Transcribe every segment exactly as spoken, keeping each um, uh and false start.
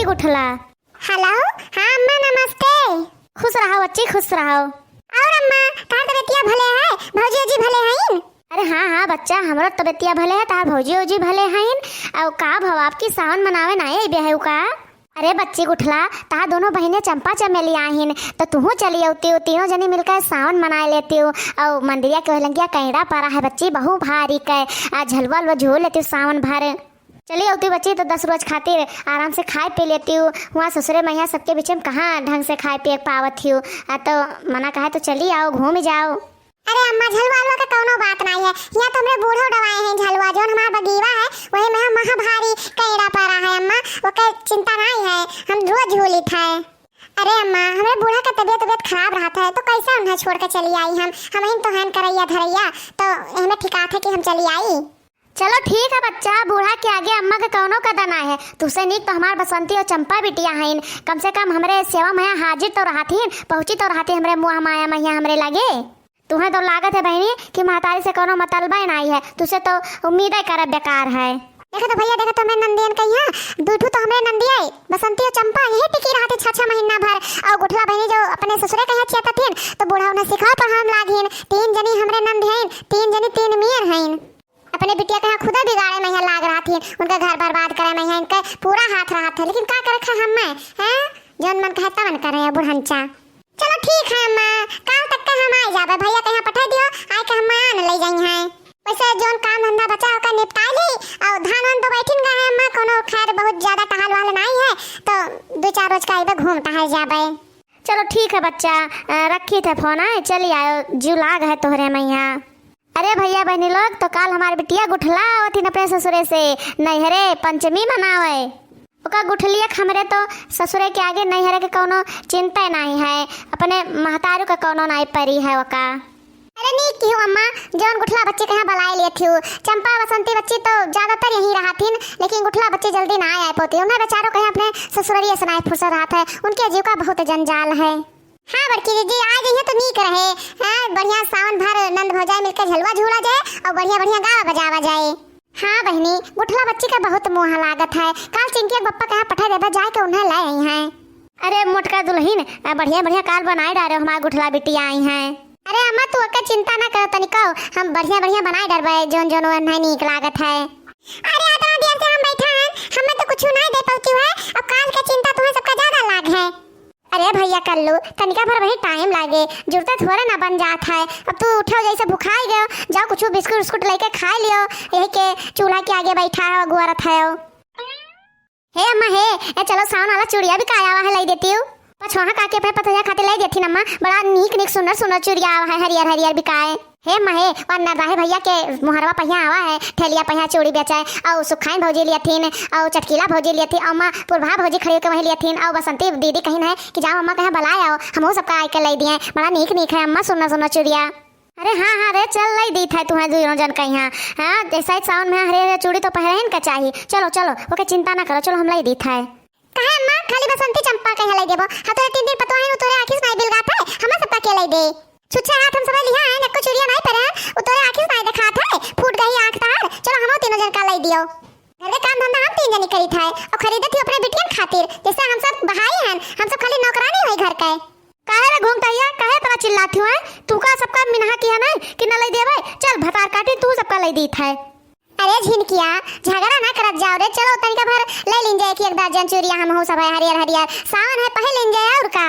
उठला। हेलो, हाँ अम्मा, नमस्ते। खुश रहो बच्ची, खुश रहो। और अम्मा, तोहार तबियतिया भले है? भौजी ओजी भले हईन? अरे हाँ, हाँ बच्चा, हमरो तबियतिया भले है, तोहार भौजी ओजी भले हईन। और का भवा, अबकी सावन मनावे ना अइबे है का? अरे बच्ची गुठला, तोहार दोनों बहिने चंपा चमेली आहिन, तो तुहू चली अउतिउ, तीनों जनी मिलकर सावन मनाए लेतिउ। और मंदिरिया के ओहलंगिया कैंड़ा परा है बच्ची, बहु भारी कै, आ झलवा उलवा झूल लेतिउ सावन भर। चली अउतिउ बच्ची, तो दस रोज खातिर आराम से खाए पी लेतिउ। हुआँ ससुरे मइहाँ सबके बीचे में कहाँ ढंग से खाए पिए पावत हिउ। आ तो मना कहे तो चली आओ, घूम जाओ। अरे अम्मा, झलवा अलवा का कौनो बात नाई है। हियाँ तो हमरे बूढ़ो डवाए हैं झलवा, जौन हमार बगीवा है, वही में हम महाभारी कैंड़ा परा है अम्मा, ओके चिंता नाई है, हम रोज झूलित है। अरे अम्मा, हमरे बूढ़ा के तबियत, तबियत खराब रहत है, तो कैसे उन्हें छोड़ के चली आई हम? हमहिन तो हन करैया धरैया, तो एहमे ठिकात है कि हम चली आई। चलो ठीक है बच्चा, बूढ़ा के आगे अम्मा के कौनो कदा ना है। तुसे नीक तो हमार बसंती और चंपा बिटिया हईन, कम से कम हमरे सेवा मइहाँ हाजिर तो रहतिन, पहुँची तो रहतिन हमरे मुँह माया मइहाँ हमरे लगे। तुहें तो लागत है बहिनी कि महतारी से कौनो मतलबे नाई है, तुसे तो उम्मीदे करब बेकार है। देखा तो भइया, देखा तो हमरे नंदियन कहिया, दू ठू तो हमरे नंदिया, बसंती और चंपा यही टिकी रहत है छह छह महीना भर, और गुठला बहिनी जो अपने ससुरे कहिया छियातथिन, तो बूढ़ा उन्हें सिखाओ पढ़ाओ में लागिन। तीन जनी हमरे नंद हईन, तीन जनी तीन मियर हईन। अपने बिटिया कहिया खुदा बिगाड़े मइहाँ लाग रहतिन, उनका घर बर्बाद करे मइहाँ इनके पूरा हाथ रहत है, लेकिन का करे खा हम मैं, हैं? जौन मन कहे तवन करे बुढ़नचा। चलो ठीक है अम्मा, काल तक के हम आए जाबे, भइया कहिया पठा दियो, आए के हम आन ले जाई हैं। वैसे जौन काम धंधा बचा ओकर निपटा ली, और धान वान तो बैठिन गए हैं अम्मा, कोनो खैर बहुत ज्यादा टहल वहल नाई है, तो दो चार रोज का आइबे घूम टहल जाबे। चलो ठीक है बच्चा, अ, रखी थे फोन, आए चली आयो, जीव लाग है तोहरे मइहाँ। अरे भइया बहिनी लोग, तो काल हमार बिटिया गुठला आवथिन अपने ससुरे से, नैहरे पंचमी मनावे। ओका गुठलिया के हमरे तो ससुरे के आगे नैहरे के कौनो चिंता नाई है, अपने महतारू के कौनो नाई परी है ओका। अरे नीक किहू अम्मा, जौन गुठला बच्ची कहिया बलाए लियथिउ। चंपा बसंती बच्ची तो ज्यादातर यहीं रहथिन, लेकिन गुठला बच्ची जल्दी ना आए पोती। उन्हें बेचारो कहिया अपने ससुररिये से नाई फुर्सत रहत है, उनके जीव का बहुत जंजाल है। हाँ बड़की दीदी, आ जइहे तो नीक रहे। हाँ, बढ़िया सावन भर नंद भौजाई मिलके झलवा झूला जाए और बढ़िया बढ़िया गावा बजावा जाए। हाँ बहिनी, गुठला बच्ची का बहुत मोह लागत है। काल चिंकिया के बप्पा कहिया पठा देबे, जाए के उन्हें ले आई हैं। अरे मोटका दुलहिन, आ, बढ़िया बढ़िया काल बनाए डारे हमार गुठला बिटिया आई हैं। अरे अम्मा, तू ओकर चिंता ना कर तनिको, हम बढ़िया बढ़िया बनाए डारबे, जौन जौन उन्हें नीक लागत है। अरे अतना देर से हम बैठा हैं, हमें तो कुछ नहीं दे पहुँची है, अब काल के चिंता तुम्हें सबका ज्यादा लाग है। अरे भइया कल्लू, तनिका भर वही टाइम लागे, जुरते थोड़े ना बन जात है। अब तू उठो जैसे भुखाई गयो, जाओ कुछ बिस्कुट उस्कुट लेके खा लियो, यही के चूल्हा के आगे बैठा है, अगुआरत है। हे अम्मा हे, ए चलो सावन वाला चूड़िया बिकाए आवा है, लाई देतिउ। पछवाहा काकी अपने पतोहिया खातिर लाई देथिन अम्मा, बड़ा नीक नीक सुनर सुनर चूड़िया आवा है, हरियर हरियर बिकाए। हे अम्मा हे, वो अन्ना राहे भइया के मोहरवा पहिया आवा है, ठेलिया पहिया चूड़ी बेचाए, और सुखाइन भौजी लियथिन, और चटकीला भौजी लियथिन, और अम्मा पुरभा भौजी खड़ी होके वहीं लियथिन, और बसंती दीदी कहिन है कि जाओ अम्मा कहिया बलाए आओ, हमहू सबका आइके लाई दिए, बड़ा नीक नीक है अम्मा सुनर सुनर चूड़िया। अरे हाँ हाँ रे, चल लाई दीत है तुहें दुइनो जन कहिया। हाँ, जैसा ही सावन में हरे हरे चूड़ी तो पहरहिन का चाही। चलो चलो, ओके चिंता ना करो, चलो हम लाई दीत है। काहे अम्मा, खाली बसंती चंपा कहिया लाई देबो? हम तोरे तीन दिन पतोहिन, उ तोरे आँखी से नाई बिलगात है, हमें सबका के लाई दे? छुच्छे हाथ हम सब लिहा है, एको चूड़िया नाई पहरे, उ तोरे आँखी से नाई देखात है, फूट गई आँख तार। चलो हमो तीनों जन का लाई दियो। घर के काम धंधा हम तीन जनी करीत है, और खरीदत ही अपने बिटियन खातिर, जैसे हम सब बहाई हैं, हम सब खाली नौकरानी होई घर के। काहे रे घुंघटहिया, काहे इतना चिल्लात हुआ है? तू का सबका मिनहा किया नहीं कि न लाई देबे? चल भतार काटी, तू सबका लाई दीत है। अरे झिनकिया, झगड़ा ना करत जाओ रे, चलो तनिका भर लाई लीन जाए कि एक दर्जन चूड़िया हमहू सब है हरियर हरियर, सावन है पहन लीन जाए और का।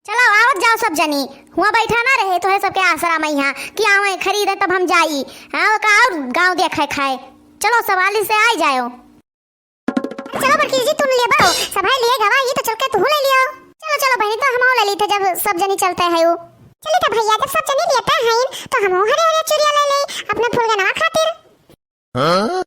चलो आवत जाओ सब जनी, हुआ बैठा ना रहे तोहरे सबके आसरा मइहाँ कि आवे खरीदे तब हम जाई। हाँ, ओका और गाँव देखे खाए। चलो सवाली से आई जाओ। चलो बड़की जी, तुम ले बाओ, सभाई लिए गवा, ये तो चल के तू ले लियो। चलो चलो बहनी, तो हम ले ली थे जब सब जनी चलते हैं वो। चली तो भैया, जब सब जनी लेते हैं तो हम हरे हरे चूड़िया ले ले अपने फुलगनवा खातिर। हाँ?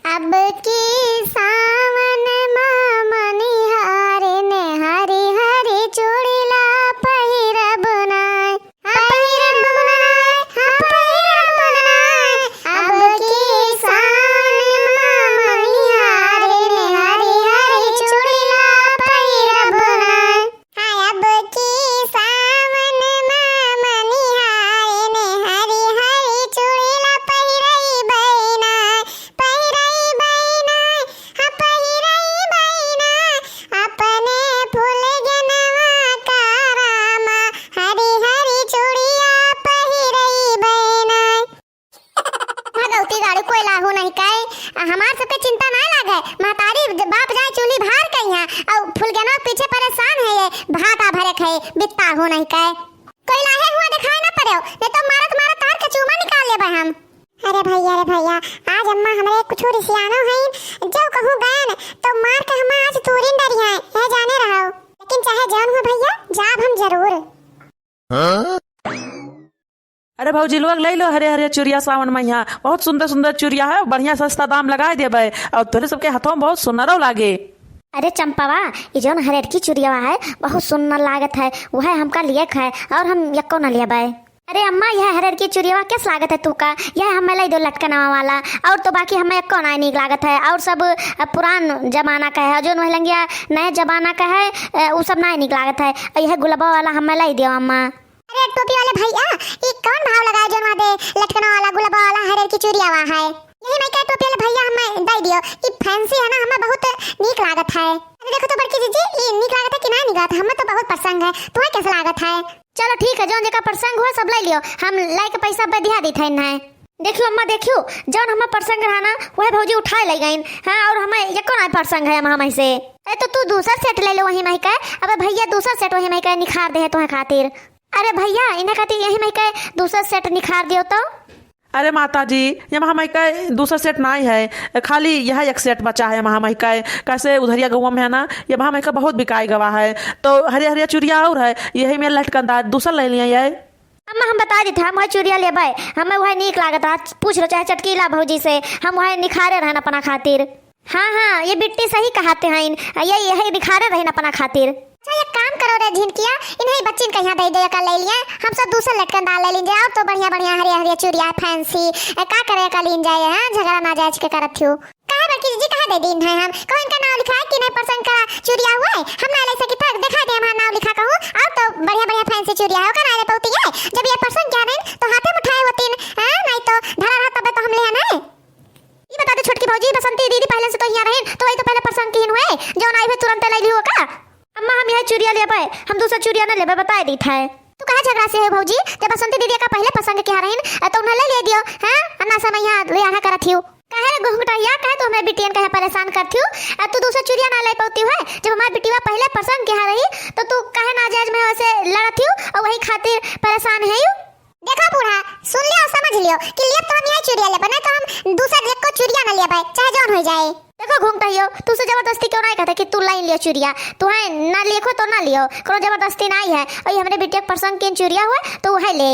अब की सावन मा मनिहारे ने हरी हरी चूड़िला पहिरब नाय। हाँ, पहिरब नाय, हाँ, पहिरब नाय। अब की सावन मा मनिहारे ने हरी हरी चूड़िला पहिरब नाय। हाँ, अब की सावन मा मनिहारे ने हरी हरी चूड़िला पहिरइबे ना। नहीं कहे, हमार सबके चिंता ना लागे। महतारी ज-, बाप जाए चूल्ही भार के यहाँ, और फुलगेनवा पीछे परेशान है, ये भाटा भरे खाए, बित्ता हो नहीं कहे। कोई लाहे हुआ दिखाई ना पड़े, नहीं तो मारत मारत तार के चूमा निकाल लेबे हम। अरे भैया, अरे भैया, आज अम्मा हमरे कुछ रिसियानो हैं, जो कहूँ गयन तो मार के हम्मा आज तूरिन डरी हैं, यह जाने रहो। लेकिन चाहे जौन हो भैया, जाब हम जरूर। अरे भौजी लोग, ले लो हरे हरे चुरिया सावन में, यहाँ बहुत सुंदर सुंदर चुरिया है, बढ़िया सस्ता दाम लगाए देबे, और तोरे सबके हाथों में बहुत सुंदरो लागे। अरे चंपावा, ये जौन हरेरकी चुरियावा है, बहुत सुंदर लागत है, वह हमका लिए है, और हम यक्को न लेबे। अरे अम्मा, यह हरेरकी चुरियावा कैस लागत है तू का? यह हमें ले दो लटकनवा वाला, और तो बाकी हमें यक्को ना नीक लागत है, और सब, अ, पुरान जमाना का है, और जौन वह लंगिया नए जमाना का है, अ, उ सब ना नीक लागत है, और यह गुलाबा वाला हमें ले दियो अम्मा। अरे टोपी वाले भैया, ई कौन भाव लगाए जौन वहाँ दे लटकना वाला गुलाबा वाला हरेरकी चुरियावा है? यही माई के टोपी वाले भैया हमें दे दियो, ई फैंसी है ना, हमें बहुत नीक लागत है। अरे देखो तो बड़की जीजी, ई नीक लागत है कि ना नीक लागत है? हमें तो बहुत पसंद है, तुम्हें कैसा लागत है? चलो ठीक है, जौन जेका पसंद हुआ सब ले लियो, हम लाई के पैसा पे दिया दी थे इन्हें। देखियो अम्मा, देखियो, जौन हमें पसंद रहा ना, वह भौजी उठाए ले गईन। हाँ, और हमें यक्को ना पसंद है हम, हम ऐसे। अरे तो तू दूसर सेट ले लो वही माई का। अबे भैया, दूसर सेट वही माई का निखार दे है तुम्हें खातिर। अरे भैया, इन्हें खातिर यही माई का दूसर सेट निखार दियो तो। अरे माता जी, ये माई का दूसरा सेट नाई है, खाली यह एक सेट बचा है माई का। कैसे उधरिया गौवा में है ना, ये माई का बहुत बिकाई गवा है, तो हरिया हरिया चुरिया और है, यही में लटकनदार दूसरा ले लिया ये। अम्मा, हम बता देत है, हम वह चुरिया लेबै, हमें वह नीक लागत है। पूछ लो चाहे चटकीला भौजी से, हम वह निखारे रहन अपना खातिर। हाँ, हाँ, ये बिट्टी सही कहते हैं, ये, यही निखारे रहन अपना खातिर। अच्छा, एक काम करो रे झिनकिया, इन्हें बच्चिन के यहाँ दे दे, का ले लिए, हम सब दूसर लटकनदार ले लीन जाए, और तो बढ़िया बढ़िया हरिया हरिया चुरिया है, फैंसी, ए, का करे का लीन जाए, हाँ, झगड़ा ना जायज के करत थियो। काहे बड़की जीजी, काहे दे दीन है हम? कहो इनका नाव लिखा है कि नहीं पसंद का चुरिया हुआ है, हम ना ले सकी था, दिखा दे हमारा नाव लिखा कहूँ, और तो बढ़िया बढ़िया फैंसी चुरिया है, ओका ना ले पौती है, जब ये पसंद क्या नहीं तो हाथे में उठाए होतीन, हाँ, नहीं तो धरा रहा तब तो हम ले आना है। ई बता दे छोटकी भौजी, बसंती दीदी पहले से तो हियाँ रहिन, तो वही तो पहले पसंद किहिन हुए, जौन आई हुए तुरंत ले लियो का? अम्मा, हम यह चुरिया लेबै, हम दूसरा चुरिया न लेबै, बताए दीत है। तू काहे झगड़ा से है भौजी? जब बसंती दीदी का पहले पसंद किहा रहिन, अ, तो उन्हें ले ले दियो, हैं? अन्ना समय यहाँ ले आना करत हियो। काहे रे घुंघटहिया, काहे तू हमें बिटियन काहे परेशान करत हियो? अ, तू दूसरा चुरिया ना ले पौती है, जब हमार बिटिया पहले पसंद किहा रही, तो तू काहे नाजायज में वैसे लड़त हियो और वही खातिर परेशान है यू? देखो बूढ़ा, सुन लियो, समझ लियो कि लियब तो हम यही चुरिया लेबै, नहीं तो हम दूसर एको चुरिया न लेबै, चाहे जौन हो जाए। देखो घूंघटहियो, तू से जबरदस्ती क्यों नहीं कहते कि तू लाइन लियो चुरिया, तू है ना लिखो तो ना लियो, कोनो जबरदस्ती नहीं है। और ये हमरे बिटिया के पसंद के चुरिया हुए तो वह ले।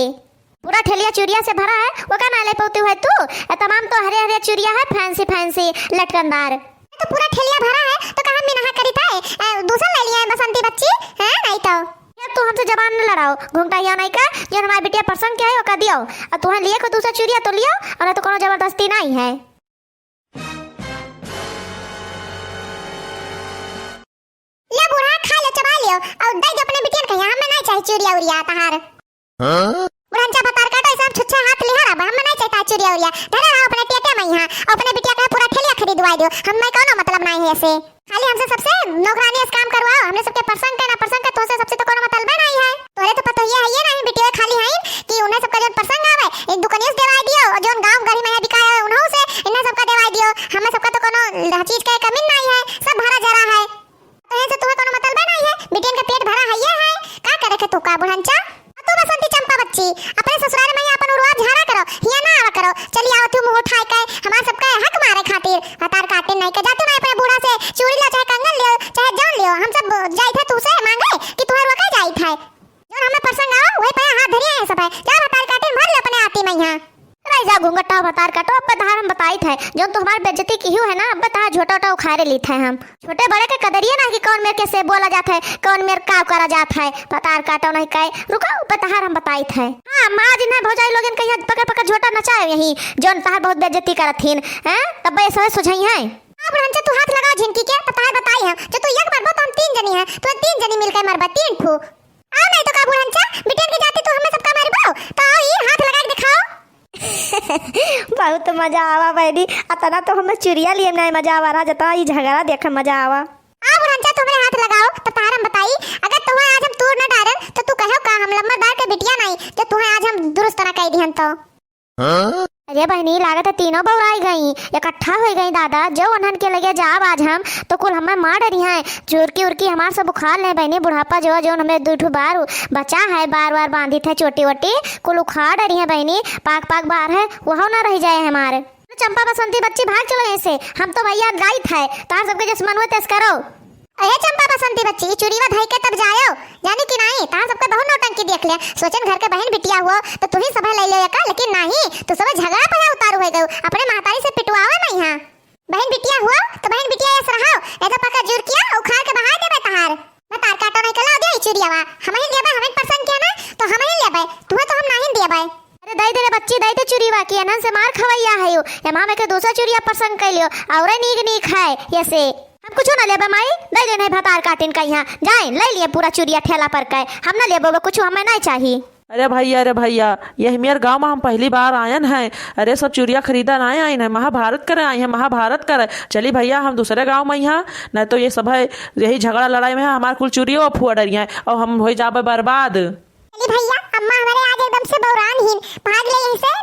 पूरा ठेलिया चुरिया से भरा है, वो का ना ले पौती हुए तू? ए, तमाम तो हरे हरे चुरिया है, फैंसी फैंसी लटकनदार। तो पूरा ठेलिया भरा है, तो कहाँ मिनहा करी था? ए, दूसर ले लिया है बसंती बच्ची, हैं? नहीं तो। यार, तू हमसे जबान न लड़ाओ, घुंघटहिया नहीं का, जो हमारे बिटिया पसंद के है, वो का दियो। और तुहें लिए को दूसरा चुरिया तो लियो, और ना तो कोनो जबरदस्ती नहीं है। ले बूढ़ा, खा ले, चबा लियो, और दे दे अपने बिटियन के, यहाँ हमें नहीं चाहिए चुरिया उरिया तहार। हाँ? बुढ़नचा भतार काटो, ऐसे हम छुच्छे हाथ लिहा रहा, हमें नहीं चाहिए चुरिया उरिया। धरे रहो अपने टेटे में यहाँ, और अपने बिटिया का पूरा ठेलिया खरीदवाई दियो, हमें कोनो मतलब नहीं है ऐसे। खाली हमसे सबसे नौकरानी से काम करवाओ, हमने सबके पसंद के ना पसंद के, तुमसे सबसे तो कोनो मतलब नहीं है। तोरे तो पता ही है, ये नहीं बिटिया खाली है कि उन्हें सबका जो पसंद आवे, एक दुकानिया से देवाई दियो, और जो गांव गढ़ी में है बिकाए, उन्हों से इन्हें सबका देवाई दियो। हमें सबका तो कोनो चीज के कमी नहीं है, सब भरा जरा है। तो इनसे तुम्हें कोनो मतलब नहीं है, बिटियन के पेट भरा है ये है, का करे के तू का बुढ़नचा? आ तू बसंती चंपा बच्ची, अपने ससुराल में ही अपन उड़वा झाड़ा करो, हिया ना आवा करो, चली आवत हूँ मुंह उठाए के, हमार सबका हक मारे खातिर। भतार काटे नहीं के जाती ना अपने बूढ़ा से चूड़ी लो, चाहे कंगन लियो, चाहे जौन लियो, हम सब जाई थे तू से मांगे कि तुम्हें रोका जाई थे। जौन हमें पसंद आओ, वही पे हाथ धरिए हैं सब है। जा भतार काटे, भर ले अपने आती में यहाँ। अरे जा घूंघटा भतार काटो, अब तहार हम बताई थे, जौन तू हमार बेइज्जती किहू है ना, अब तहार झोटा उठा उखाड़े ली थे हम। छोटे बड़े के कदरिए ना कि कौन मेर कैसे बोला जात है, कौन मेर का करा जात है, भतार काटो नहीं कहे। रुको, अब तहार हम बताई थे। हाँ, माँ जी ने भौजाई लोगन कहिया पकड़ पकड़ झोटा नचाए यही, जौन तहार बहुत बेइज्जती करत हिन, हैं? तब ये सहे सुझाई है। हाँ बुढ़नचा, तू हाथ लगाओ झिनकी के, तो तहार बताई हम। जो तू एक मरबो तो हम तीन जनी हैं, तू तीन जनी मिलके मरबा, तीन ठू। आओ नहीं तो का बुढ़नचा, बिटियन के जाती तू हमें सबका मारबो, तो आओ ई हाथ लगा के दिखाओ। बहुत मजा आवा बहनी, अतना तो हमें चुरिया लिए नहीं मजा आवा रहा, जतना ई झगड़ा देखे मजा आवा। आओ बुढ़नचा, तू हमारे हाथ लगाओ, तब तहार हम बताई। अगर तुम्हें आज हम तूर न डारन, तो तू कहो का हम लंबरदार के बिटिया नहीं, जो तुम्हें आज हम दुरुस्त ना कह दिहन तो। हाँ? अरे बहिनी, लागत है तीनों बौराई गई, इकट्ठा होइ गई दादा। जो उन्हन के लगे जाब आज हम, तो कुल हमें मार डरिहैं। चुरकी उरकी हमार सब उखाड़ ले बहिनी। बुढ़ापा जो, जो हमें दू ठो बार बचा है, बार बार बांधित है चोटी वोटी, कुल उखाड़ डरिहैं बहिनी। पाक पाक बार है, वहौ ना रहि जाए हमार। चंपा बसंती बच्ची, भाग चलो यहाँ से। हम तो भइया जाइत है, तार सबके जस मन हुए तस करो। अरे चंपा बसंती बच्ची, ई चुरीवा धइ के तब जायो, जानी कि नाहीं? तार सबके बहुत नौटंकी देख ले। सोचन घर के बहिन बिटिया हुआ तो तुही सभे लइ लेव एका, लेकिन नाहीं, तू सभे झगड़ा पे उतारू होइ गयो, अपने महतारी से पिटवावे ना यहाँ। बहिन बिटिया हुआ तो बहिन बिटिया यस रहो, नहीं तो पक्का जुरकिया उखाड़ के बहाय देबे तहार। भतार काटो नहीं कला दिया ई चुरियावा, हमहिन लेबे, हमहिन पसंद किया ना, तो हमहिन लेबे, तुहे तो हम नाहीं देबे। अरे दइ दे रे बच्ची, दइ दे चुरीवा की, एनहन से मार खवैया है यू। एमा में के दूसरा चुरिया पसंद कर लियो, औरे नीक नीक है यसे। हम कुछ ना लेबे माई, दइ दे नहीं भतार काटिन का यहाँ। जाए, लइ लिए पूरा चुरिया ठेला पर के, हम ना लेबे, वो कुछ हमें नहीं चाही। अरे भइया, अरे भइया, यही मेर गाँव में हम पहली बार आयन हैं। अरे सब चुरिया खरीदा ना आयन हैं, महाभारत करे आए हैं, महाभारत करे। चली भइया, हम दूसरे गाँव में यहाँ, नहीं तो ये सब है, यही झगड़ा लड़ाई में है, हमार कुल चुरियो फुआ डरिया है और हम हो जाबे बर्बाद। चली भइया, अम्मा हमारे आज एकदम से बौरान ही, भाग ले यहीं से,